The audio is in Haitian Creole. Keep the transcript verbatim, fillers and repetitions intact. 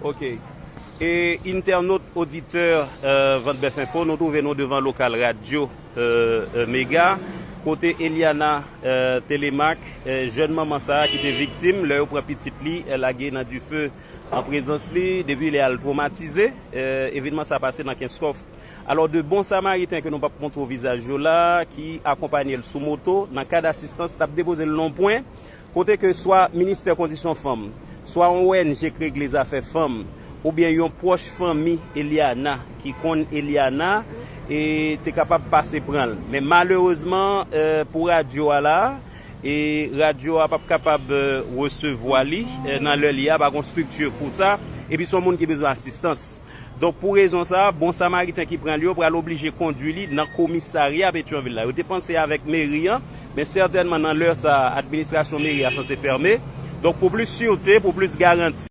Ok. E entènot, oditè, euh, Vant Bèf Enfo, nou twouve nou devan lokal radyo, euh, euh, Mega, kote Eliana, euh, Telemaque, euh, jèn manman sa a ki te viktim lè yo pran pitit li, euh, lage nan dife an prezans li, depi lè a l twomatize. Euh, evènman sa a pase nan Kenskòf. Alò, de Bon Samariten ke nou p ap montre w vizaj yo la, ki akonpanye l sou moto, nan kad asistans, t ap depoze l nan yon pwen, kote ke swa Ministè Kondisyon Fanm, swa yon O N G k regle zafè fanm, oubyen yon pwòch fanmi Eliana ki konn Eliana, e te kapab pase pran l. Men malerezman, eh, pou radyo a la, e radyo a p ap kapab, eh, resevwa li, eh, nan lè li a, pa gon estrikti pou sa, epi se yon moun ki bezwen asistans. Donk, pou rezon sa a, Bon Samariten ki pran l yo pral oblije kondui li nan komisarya Petyonvil la. Yo te panse avèk meri an, men sètènman nan lè sa a, administrasyon meri a sanse fèmen. Donk, pou plis sirte, pou plis garanti,